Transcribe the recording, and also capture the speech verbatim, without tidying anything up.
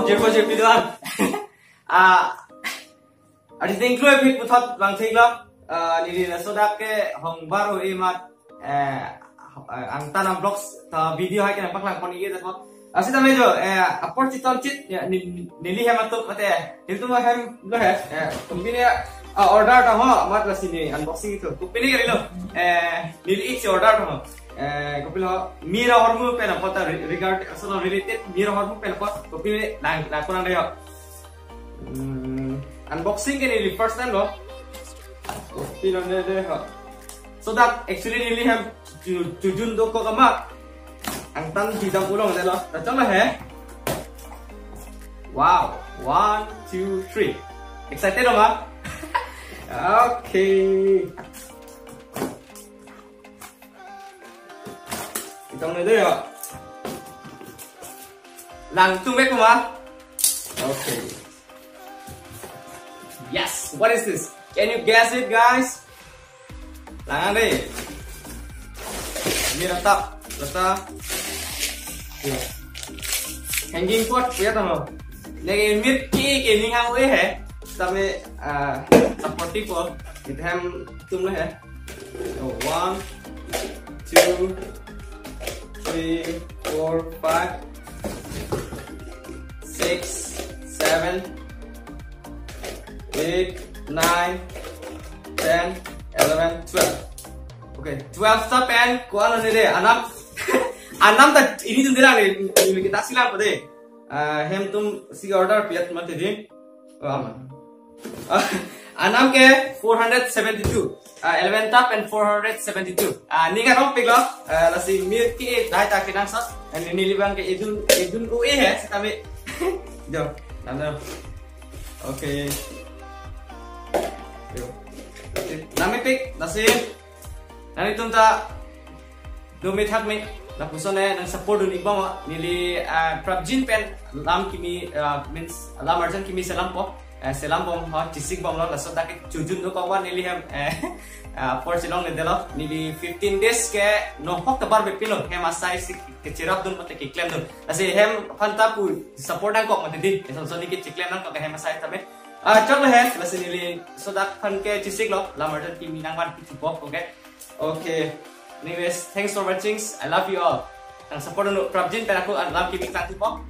Jirpo jirpi do-an. Ah, adi tingklo epi puthot bang thik lo. Ah, neli laso dak ke hongbar o emat, eh, angtan unbox ta video hai ke nangpaklang pon ikji ta ko. Lasi tame jo, eh, apor chitongchit, ya, ni, neli hem atum mate, nelitum hem lo he, eh, kopine, ah, order ta ho, mat lasi ne unboxing itu. Kopine kali lo, eh, neli isi order ta ho. Eh, kopilo, mir ahormu pen apot ta re-, regard, asal related, mir ahormu pen apot, kopine nang, nang kurang deh ho. Hmm, unboxing ke neli first time lo. Kopilo ne deh ho. So that actually neli hem chu-, chojun dokok amat. Angtan bidam ulong deh lo. Ta cholo he. Wow. One, two, three. Excited lo ma? Okay. Itong na deh ho. Langtum bek ma? Okay. Yes, what is this? Can you guess it, guys? Lang deh. Mir atap, lata. Ya. Hanging pot, ya tamo. Lagi mir ki, ki ning hang we he. Tame, ah, supportive po. Ita hem tum lo he. So, one, two, three, four, five, six, seven, eight, nine, ten, eleven, twelve. Okay, twelve ta pen ko-an lo ne deh, anam. Anam ta ini tum deh lang ne, ini kita silang po deh. Ah, hem tum si order piat mati deh. Oh, aman. Ah, anam ke four hundred seventy-two. Ah, eleven ta pen four hundred seventy-two. Ah, ning arong pik lo. Ah, lasi mir ki dai ta kenangsot. Ani neli bang ke idun, idun u e he, sitame. Jo, nana. Okay. Yo. Nami pik, lasi. Nanglitum ta dome thakme, lapuson ne nang support dun ikbom, neli, ah, prapjin pen lam kimi, ah, means lam arjan kimi selam po, eh, selam bom ho, chisik bom lo, laso dak ke chojun dokok wan neli hem, eh, ah, apor chelong ne deh lo, neli fifteen days ke nohok ta bar bepilo, hem asai si kecherap dun mate keklem dun. Lasi hem aphan ta pu support nangkok mate dei, eh, so, so neli kecheklem nangkok hem asai tame. Ah, cholo he, lasi neli so dak aphan ke chisik lo, lam arjan kimi nangvan pithupo, okay. Okay. Anyways, thanks for watching. I love you all. Nang support dun prapjin pen ako lam kimi klangthupo.